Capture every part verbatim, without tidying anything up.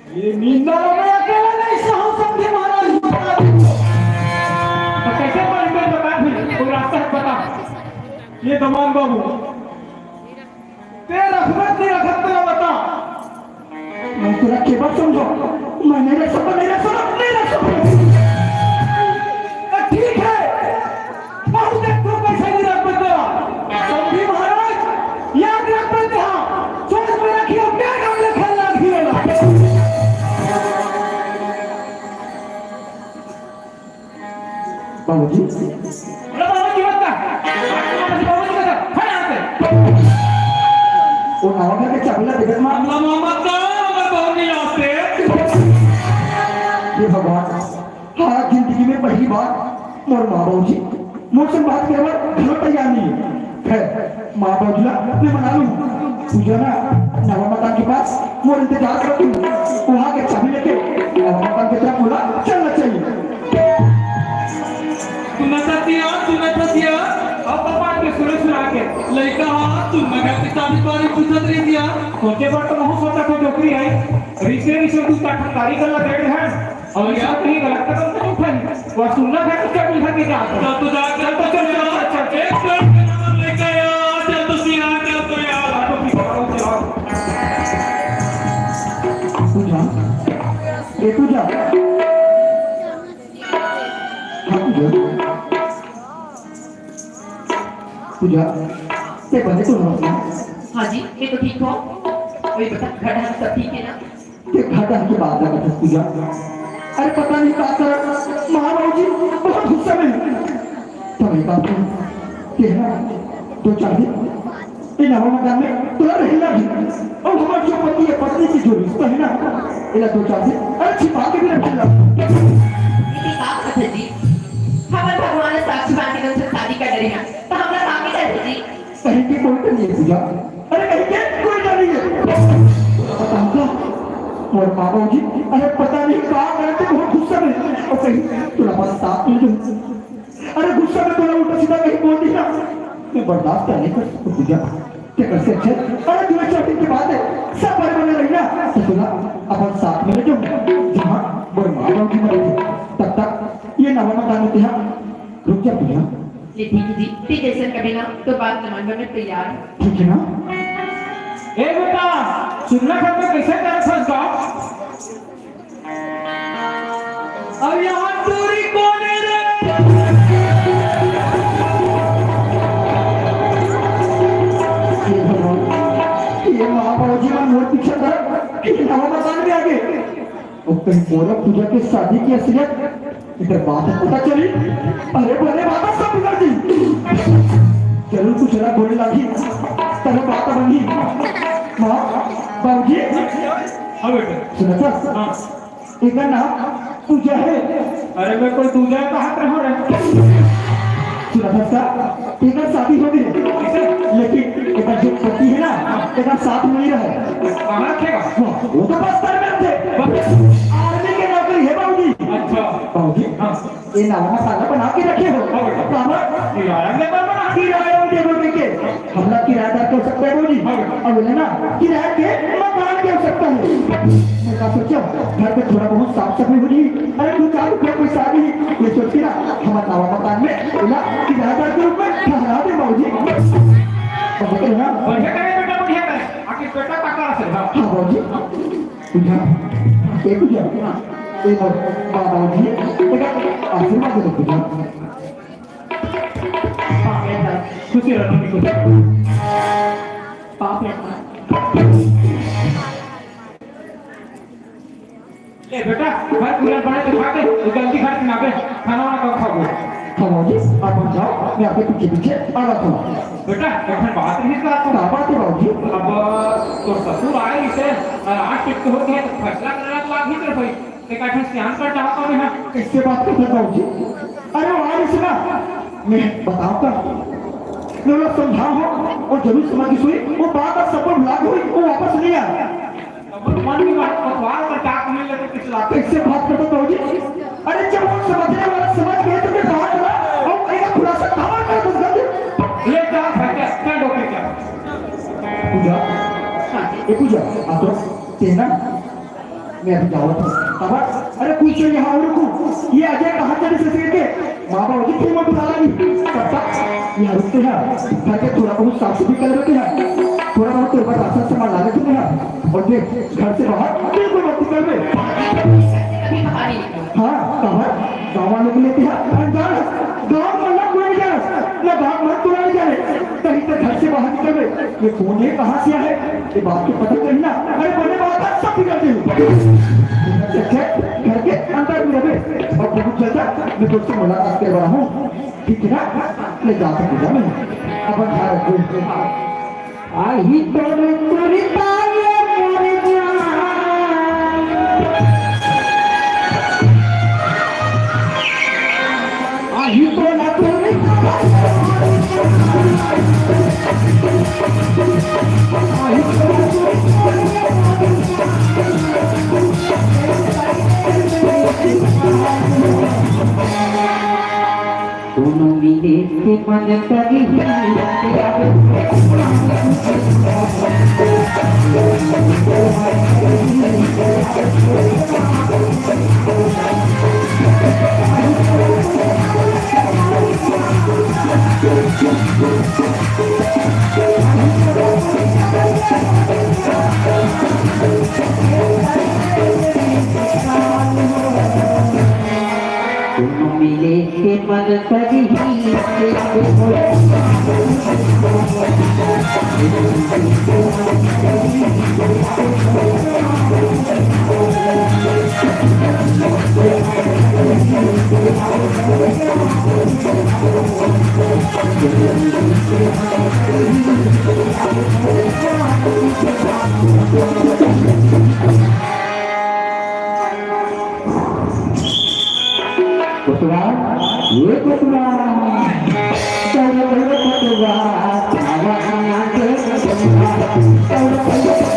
ये नींदा ला मैं अकेला नहीं सहूं, समधी महाराज। तो कैसे पानी में बता फिर, कोई रास्ता है बता। ये दमान बाबू, ते रखबे नहीं रखत तेला बता। मैं तेला के बात समझो, मैं नहीं रख सकता, नहीं रख सकता, नहीं रख सकता। तो ठीक है, बहुत एक तो पैसा नहीं रख सकता। समधी महाराज, याद रख सकते हैं, सोच में रखिए, क्या काम ले खेलना खेलना। बाबूजी। अरे बाबूजी मत कर। बाबूजी मत कर। हट यहाँ से। वो नवा घर के चाबी ला दे दे माँ। हमला माँ मत कर, हमर बहू नहीं आते। हे भगवान, हाँ, जिंदगी में पहली बार मोर माँ बाबूजी मोर से बात करे बर घलो तैयार नहीं है। खैर, माँ बाबूजी ला मैं मना लूँ। पूजा ना नवा मकान के पास मोर इंतजार करत हूँ। वहाँ के चाबी लेके नवा मकान के तरफ मोला चलना चाहिए। सुनत हस या, सुनत हस या, अब पापा के सुने सुना के लइका हा, तू मगर के चाबी बारे पूछत रहिस या। सोचे बर तो महूँ सोचत हूँ, डोकरी है। रिसे रिसे तू का ठंडारी कर ला बैठ है। अउ अइसा कहीं गलत कदम तो नहीं उठाही। वो सुनना है कि क्या उठा के जा। चल तो जा, चल तो चल, चल, चल, चल। एक मिनट, चल तो यार, चल तो यार। पूजा, ए पूजा। हाँ, पूजा। पूजा, ते बने तो हो ना? हाँ जी, मैं तो ठीक हूँ। वही बता, घर ढांढा सब ठीक है ना? ते घर ढांढा के बात ना करत पूजा। अरे पता नहीं का कर, माँ बाबूजी बहुत गुस्सा में है। तब एक बात है, ते ना दो चार दिन ए नवा मकान में तोला रहना भी। अउ हमर जो पति हे पत्नी के जो रिश्ता हे ना, एला दो चार दिन अरे छिपा के भी रख ला। ये का बात है जी? हमर भगवान साक्षी बांधी के शादी कर रही है, तो हमरा का के डर है जी? कहीं के कोई डर नहीं है पूजा। अरे कहीं के कोई डर नहीं है। पता होगा, मोर माँ बाबूजी, अरे पता नहीं का करते बहुत गुस्सा में। अउ कहीं तोला बस साथ में जो अरे गुस्सा में तोला उल्टा सीधा कहीं बोल दिया, मैं बर्दाश्त नहीं कर सकता पूजा। ते कैसे अच्छे? अरे दो चार दिन के बाद है, सब बड़े बड़े रही ना, तो सुना, अपन साथ में ले जाओ, जहाँ बड़े माँ बाबू की मदद है। तब तक ये नवा मकान में हाँ, रुक जा पूजा। ये ठीक है जी, ठीक है सर, कभी ना तो बात न मानने में तैयार है। ठीक है ना? ए बेटा, सुनना घर में कैसे कर सकता? अब यहाँ दूरी कौन है रे? ये भगवान, ये माँ बाबूजी मन मोर पीछे कर, ये नवा मकान में आ गए। और कहीं मोरा पूजा के शादी की असलियत इधर बात पता चली। अरे बने बात सब बिगड़ गई। जरूर कुछ ना बोले लागी, तब बात बनी। माँ, बाबूजी, हाँ बेटा। सुना था? हाँ। एकर नाम पूजा है। अरे मैं कोई दूजा है कहा रहा। सुना था का? एकर शादी हो गई है। किसे? लेकिन एकर जो पति है ना, एकर साथ में नहीं रहे। कहाँ रखेगा? वो, वो तो बस्तर में थे। बस। आर्मी के नौकरी है बाबूजी। अच्छा। बाबूजी, हाँ। ये नवा मकान बना के रखे हो। हाँ बेटा। काबर? किराया देबर बना। किराया देबर के। हमला किराएदार की आवश्यकता है बोली। हाँ। अब बोले ना, किराए के मकान की आवश्यकता है। मैं का सोचो, घर पे थोड़ा बहुत साफ सफाई हो जाए। अरे, दो चार रुपया पैसा आ जाए, ये सोच के ना, हम नवा मकान में इला किराएदार के रूप में ठहरा दे बाबूजी। समझ रहे ना? बढ़िया करे बेटा, बढ़िया करे। आखिर बेटा का करा से, हाँ। हाँ बाबूजी। पूजा, ए पूजा, ए मोर बाबूजी, बेटा आशीर्वाद दे पूजा। खुशी रहो, खुशी रहो। पाप है। ले बेटा, भाई पूरा बड़े तो खा के, वो गलती खा के ना बे, खाना वाना कब खाओगे? हाँ बाबूजी, आप बन जाओ, मैं आपके पीछे पीछे आ रहा हूँ। बेटा, एक ठन बात नहीं कहा तू। क्या बात है बाबूजी? अब तो ससुर आए इसे, आज शिफ्ट होके फैसला करना तो आप ही तरफ है। एक आठ सियान कर चाहता हूँ मैं। कैसे बात करता हूँ जी? अरे वो आ रही सुना, मैं बताऊंगा। मैं उन्हें समझा हो और जरूर समझ गई, वो बात अब सब भुला गई, वो वापस नहीं आया। अब मन की बात पतवार पर टाक नहीं लगे पिछला। कैसे बात करता हूँ जी? अरे जब वो समझने वाला समझ गए तो मैं बात करा और कहीं का खुलासा कहाँ कर दूंगा जी? ले जा भाई, क्या, क्या डॉक्टर क्या? पूजा, हाँ जी। ये पूजा, आप तो तेना मैं अभी जावत हूँ। काबर? अरे कुछ तो यहाँ और रुको। ये अजय कहाँ चले ससुर के? माँ बाबू जी फिर मत बुला लागी। तब तक यहाँ रुकते हैं। घर के थोड़ा बहुत साफ सफाई कर देते हैं। थोड़ा बहुत तेरे पास राशन सामान ला लेते हैं। और देख, घर से बाहर बिल्कुल मत निकलबे। हाँ, काबर? गाँव वालों को लेते हैं अनजान। गाँव में ना कोई नहीं जाना, ना गाँव में कोई नहीं जाने। कहीं तो घर से बाहर निकलबे। ये कौन है, कहाँ से आए? ये बात तो पता चली ना। अरे बने बात है, सब बिगड़ गई। घर के अंदर भी रहे और बहुत जल्द मैं तुझसे मुलाकात करवा रहा हूँ। ठीक है ना? ले जा सकते जा मैं। अपन ख्याल रखो। आही तोर तुरता ये मोर जान। आही तोर तुरता। आही तोर तुरता। कोनो मिले के मन करही। कोनो मिले के मन करही। कोतवाल, ये कोतवाल, चल रे कोतवाल, आवा आवा के कोतवाल, चल रे कोतवाल।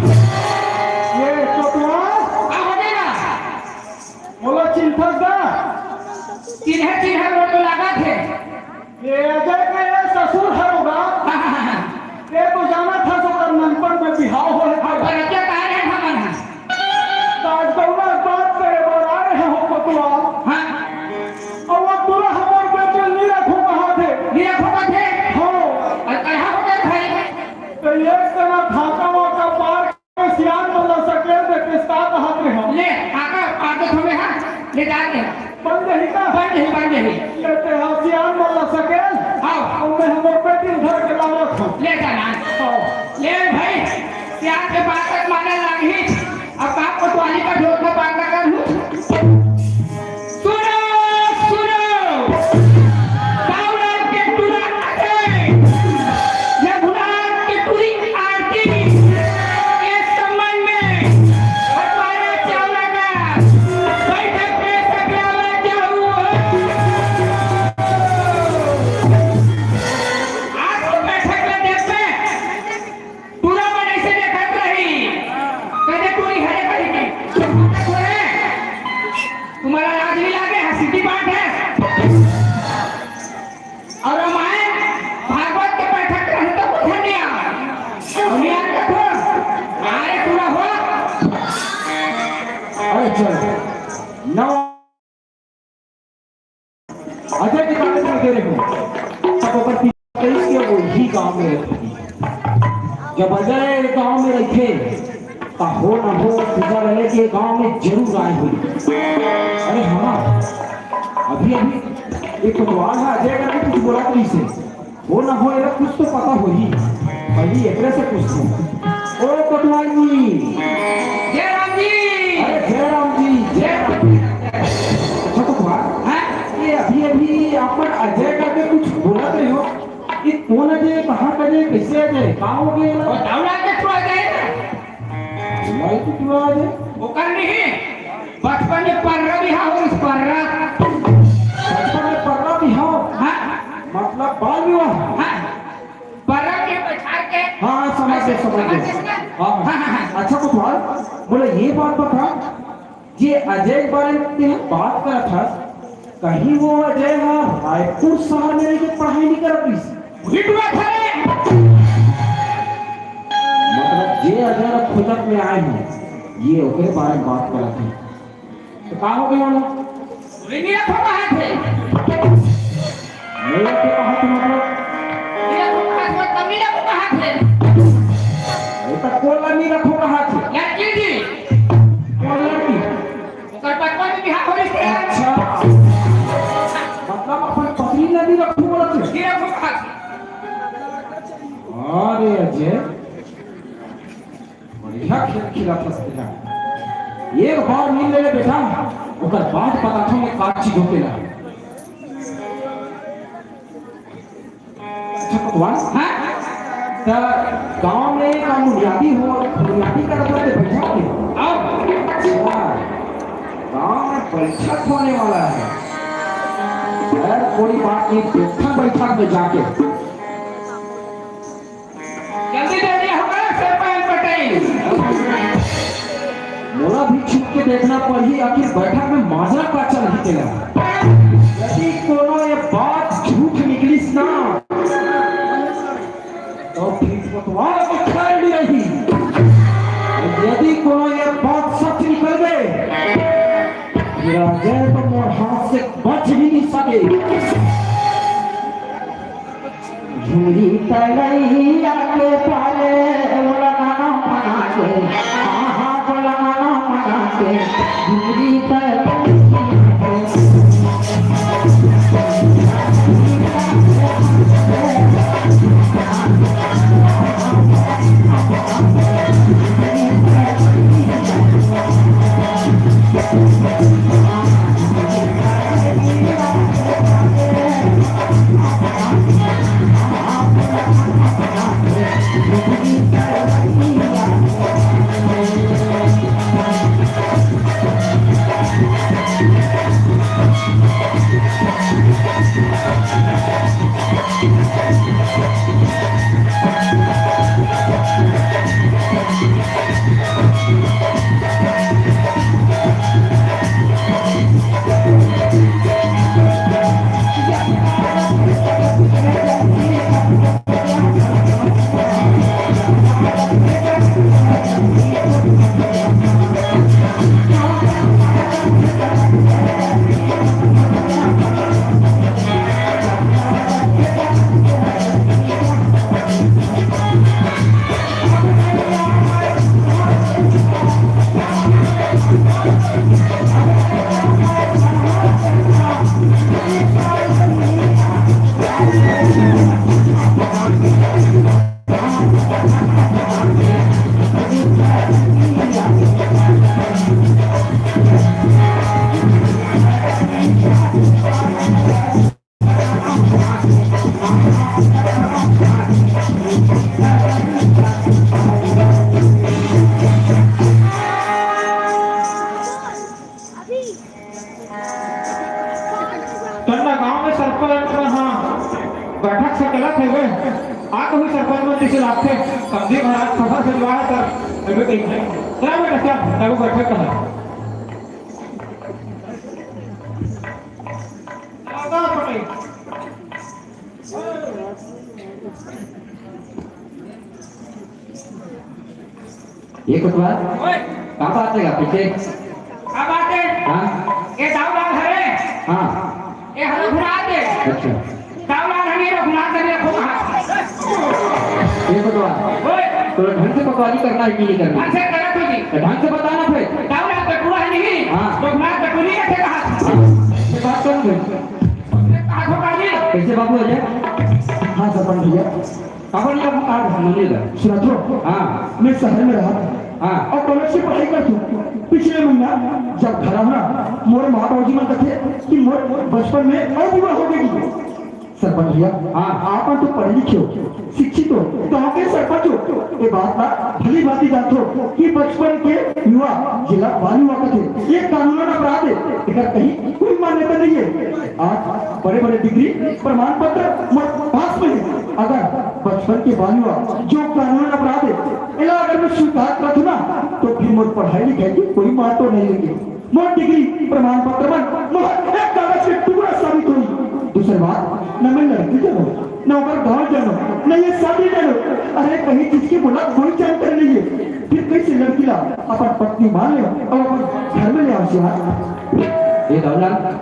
ये कोतवाल, का हो गे ना? मोला चिन्हथस गा? चिन्हे चिन्हे मोर तो लागत हे। ये अजय के ये ससुर हर होगा। ये तो जानथस ओकर ननपन में बिहाव होए हे। पर अजय कहाँ रहे हमन ह? तो आज कौना बात करे बर आए हे हो कोतवाल? हाँ। अउ वो टूरा हमर बेटी नी रखहूँ कहत हे। नी रखहूँ कहत हे? हाँ। अउ कहाँ हो गए भाई? तो ये तना धाका वाका पार सियान मन ला सकेल दे, किस्ता कहत रहे हो। ले, आका, आका थोड़े हाँ, ले जा दे। बन जाही का? बन जाही, बन जाही। ले ते हाँ सियान मन ला सकेल। हाँ। अउ मैं हमर बेटी धर के लावत हूँ। ले जा ना। हाँ। ले भाई, सियान के बात तक माने लागही। अब बाप कोतवाली का ढोल का बात ना करूँ। सुनो, सुनो, बाबूराव के टूरा अजय, रघुनाथ के टूरी आरती के संबंध में हमारा चावला का बैठक में सकलावा जाऊ हो। आज के बैठक में देखते टूरा मन अइसे देखत रही, कदे टूरी हरे कही के। तुम्हारा लाज नहीं लागे, हंसी की बात है। और रामायण भागवत के बैठक रहे तो कुछ नहीं आ। और याद रखो, अरे टूरा हो। अरे चल, नौ अजय के बारे में दे रहे हो, तब ओकर पिता कहिस कि वो ही गांव में रहती। जब अजय गांव में रहिथे, त हो न हो पूजा रहे के गांव में जरूर आए होही। अरे हाँ, अभी अभी एक कोतवाल ह अजय करके कुछ बोलत रहिसे। हो ना हो, एला कुछ तो पता होही। पहिली एकरे से पूछथों। ओ कोतवाल जी। जय राम जी। अरे जय राम जी, जय राम जी। अच्छा कोतवाल, हाँ? ये अभी अभी आप मन अजय करके कुछ बोलत रहे हो। ये कौन अजय, कहाँ बजे कैसे आ जाए? का हो गया ना? और दौड़ा के छुआ जाए ना। भाई तो छुआ आ जाए। ओकर नहीं, बचपन में पर्रा बिहाव होइस, पर्रा। बचपन में पर्रा बिहाव? हाँ। मतलब बाल विवाह? हाँ। पर्रा के बैठार के। हाँ, हाँ, समझ गए, समझ गए। समझ गए ना? हाँ, हाँ। हाँ, हाँ, हाँ। अच्छा कोतवाल, मोला ये बात बता, ये अजय के बारे में तें बात करत हस, कहीं वो अजय ह रायपुर शहर में रहिके पढ़ाई नहीं करत रहिस? वही तो बात है। मतलब, जे अजय ला खोजत में आए हंव, ये ओकरे बारे में बात करत हे। तो का हो गया ना? वही नहीं रखो कहा थे। नहीं रखो कहा थे मतलब? नहीं रखो कहा थे, मतलब नहीं रखो कहा थे। अरे तो कोन ला नहीं रखो कहा थे? लड़की जी। कोन लड़की? ओकर पतवा के बिहाव हो रहिस हे। अच्छा। मतलब अपन पत्नी ला नहीं रखो बोलत हे? नहीं रखो कहा थे। अरे अजय, बढ़िया खेल खेलत हस तेला। एक बार मिल ले बेटा, ओकर बाद बताथंव मैं का चीज होथे ला। अच्छा कोतवाल, हाँ? त गांव में का मुनियादी हो, मुनियादी करत हे ते बैठक हे? अब? अच्छा, गांव में बैठक होने वाला है। खैर, कोई बात नहीं, देखथन बैठक में जाके। जल्दी जल्दी होगा सरपंच पटेल। मोला भी छुप के देखना पड़ही, आखिर बैठक में माजरा का चलही तेला। यदि कोनो ये बात झूठ निकलिस ना, तो फिर कोतवाल के खैर नहीं रही। यदि कोनो ये बात सच निकल गए, फिर अजय तो मोर हाथ से बच भी नहीं सके। झुमरी तलैया के पाले, बोला गाना मना के, हाँ, हाँ, बोला गाना मना के, झुमरी तलैया के। तन्ना गांव में सरपंच ह, हाँ, बैठक से गलत है वे। आ तो हुई सरपंच मंत्री से लागथे, समझी महाराज सभा सजवा है सर, अभी कहीं है। चला बेटा, चला, तब बैठक का है। ये कोतवाल, ओए, का बात है आप पीछे? का बात है? हाँ? ये दाऊ लाल हरे। हाँ। ये हरे घुरा दे। अच्छा। दाऊ लाल हरे घुरा दे, मेरे को कहा। ये कोतवाल, ओए। तो ढंग से पकवाली करना है कि नहीं करना? ढंग से करा तू जी। तो ढंग से बताना फिर। दाऊ लाल कटुआ है नहीं? हाँ। तो घुरा कटुरी कैसे कहा? हाँ। ये बात करूँ भाई। उसने कहा धोखा जी। कैसे बाबू अजय? हाँ सरपंच भैया। काबर नहीं आपको कहा था, सुनाइए जरा। सुना तो। हाँ। मैं शहर में रहा था। हाँ। और कॉलेज से पढ़ाई करता हूँ। पिछले महीना जब घर आना, मोर माँ बाबूजी मन कहते कि मोर बचपन में और विवाह हो गई। सरपंच भैया, हाँ। आप मन तो पढ़े लिखे हो, शिक्षित हो, गांव के सरपंच हो, ये बात ला भली भांति जानथो कि बचपन के विवाह, जेला बाल विवाह कथे, ये कानूनन अपराध हे, एकर कहीं कोई मान्यता नहीं हे। आज बड़े-बड़े डिग्री, प्रमाण पत्र मोर पास में हे, अगर बचपन के बाल विवाह जो कानूनन अपराध हे, एला अगर मैं स्वीकार करथों ना, तो फिर मोर पढ़ाई लिखाई के कोई मान तो नहीं रही। मोर डिग्री, प्रमाण पत्र मन मोर एक कागज के टुकड़ा साबित होही। दूसर बात, न मैं लड़की जानों, न ओकर गांव जानों, न ये शादी जानों। अरे, कहीं चीज के मोला कोई जानकारी नहीं हे, फिर कैसे लड़की ला अपन पत्नी मान लेंव अउ अपन घर में ले आंव यार? ये दौलत,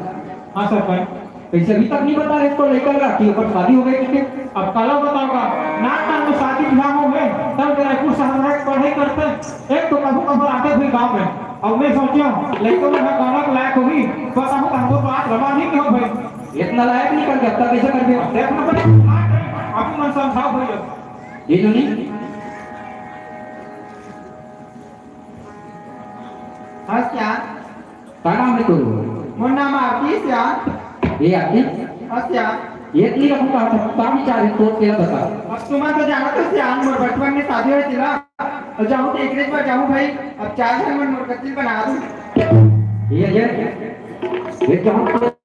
हाँ सरपंच। कइसे अभी तक नहीं बता रहे तो लइका ला कि ओकर शादी हो गई कि? अब काला बतावंव, ना तब तो शादी बिहाव हो गए, तब रायपुर शहर में पढ़ाई करते। एक तो कभू कभार आते भी गांव में, अउ मैं सोचेंव लइका मन ह गांव के लायक होही, बताहूं हमको बात रवा नहीं हो भाई। इतना लायक नहीं करके अब तक कैसे कर दिया? देख ना भाई, अभी मन समझाओ भाई। ये जो नहीं। हाँ क्या? का नाम हे तोर? मोर नाम आरती सियान। ये आरती? हाँ सियान। ये इतनी रकम का था, का विचार हे तोर, तेला बता। अब तुमन तो जानत हो सियान, मोर बचपन में शादी होय तिला। अउ जाहूं तो एकरे बर जाहूं भाई, अब चार झन मन मोर कतिल बना दूं। ये, ये, ये जाहूं तो